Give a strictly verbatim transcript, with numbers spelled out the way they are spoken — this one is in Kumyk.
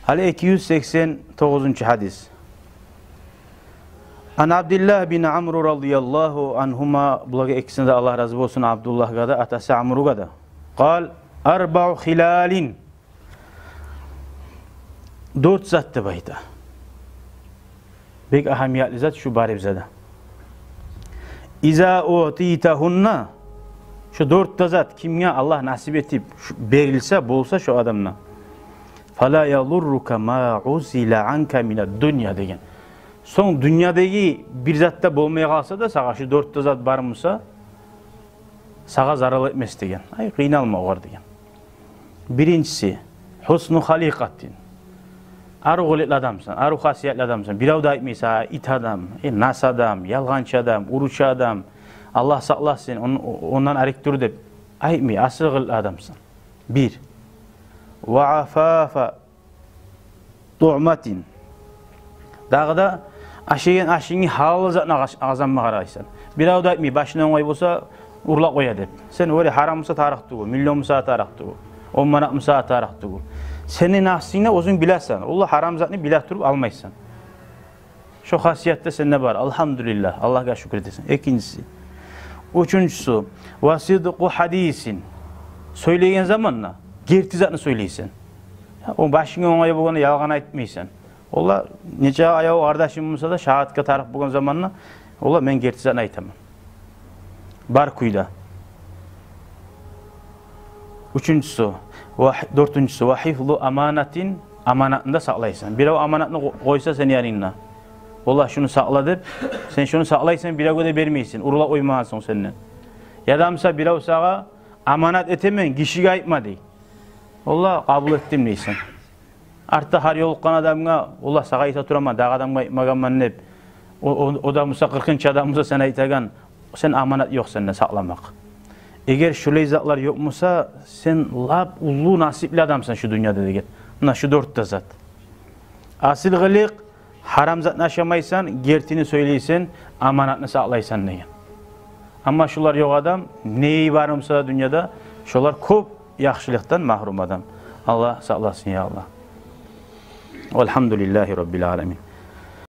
Гьали эки юз сексен тогъузунчу гьадис. Ан Абдиллагь бин Амру радияллагьу ангьума, буланы экисине де Аллагь рази болсун, Абдуллагьгъа да, атасы Амругъа да. Къал: «Арбаъу хилалин». Дёрт зат деп айта. Бек агьамиятлы зат шу барыбызгъа да. «Иза утитагьунна», шу дёрт де зат кимге Аллагь насип этип шу берилсе, болса шу адамгъа, «фала ядуррука ма узила анка минад дунья», — деген. Сонг дюньядагъы бир зат да болмай къалса да, сагъа шу дёрт де зат бар буса, сагъа зарал этмес деген. Ай, къыйналма огъар деген. Биринчиси, хусну халикъатин. Арив къылыкълы адамсан, арив хасиятлы адамсан. Бирев де айтмай сагъа ит адам, э, нас адам, ялгъанчы адам, уручу адам. Аллагь сакъласын, он-, ондан арек тур деп айтмай, асил къылыкълы адамсан. Бир. Ва афафа туъматин. Дагъы да ашайгъан ашынгны гьалал затына къаз-, къазанма къарайсан. Бирев де айтмай, башына онгай болса, урлап къоя деп. Сен оьле гьарам буса тарыкъ тюгюл, миллион буса тарыкъ тюгюл, он манат буса тарыкъ тюгюл. Сени нафсингни оьзюнг билесен. Олай гьарам затны биле туруп алмайсан. Шо хасият да сенде бар, алгьамдулиллагь, Аллагьгъа шюкюр этесен. Экинчиси. Уьчюнчюсю, ва сидкъу хадисин. Сёйлейген заманда герти затны сёйлейсен. О башынга онгай болгъанда ялгъан айтмайсан. Олай нече аяв къардашынг буса да, шагьатгъа тарыкъ болгъан заманда, олай мен герти затны айтаман. Бар кюйде. Уьчюнчюсю, ва хи-, дёртюнчюсю, ва хифзу аманатин, аманатны да сакълайсан. Бирев аманатны къо-, къойса сени янынгда, олай шуну сакъла деп, сен шуну сакълайсан, биревге де бермейсен, урлап къоймагъан сонг сенден. Яда буса бирев сагъа аманат этемен, гишиге айтма дей. Олай къабул этдим дейсен. Артда гьар ёлукъгъан адамгъа, олай сагъа айта тураман, дагъы адамгъа айтмагъанман деп. О, о, о да буса, къыркъынчы адам буса сен айтагъан, сен аманат ёкъ сенде сакъламакъ. Эгер шулай затлар ёкъ буса, сен лап уллу насипли адамсан шу дюньяда деген. Муна шу дёрт де зат. Асил къылыкъ, гьарам затны ашамайсан, гертини сёйлейсен, аманатны сакълайсан деген. Амма шулар ёкъ адам, не бар буса да дюньяда, шолар кёп яхшылыкъдан магьрюм адам. Аллагь сакъласын, я Аллагь. Валгьамдулиллагьи раббил аламин.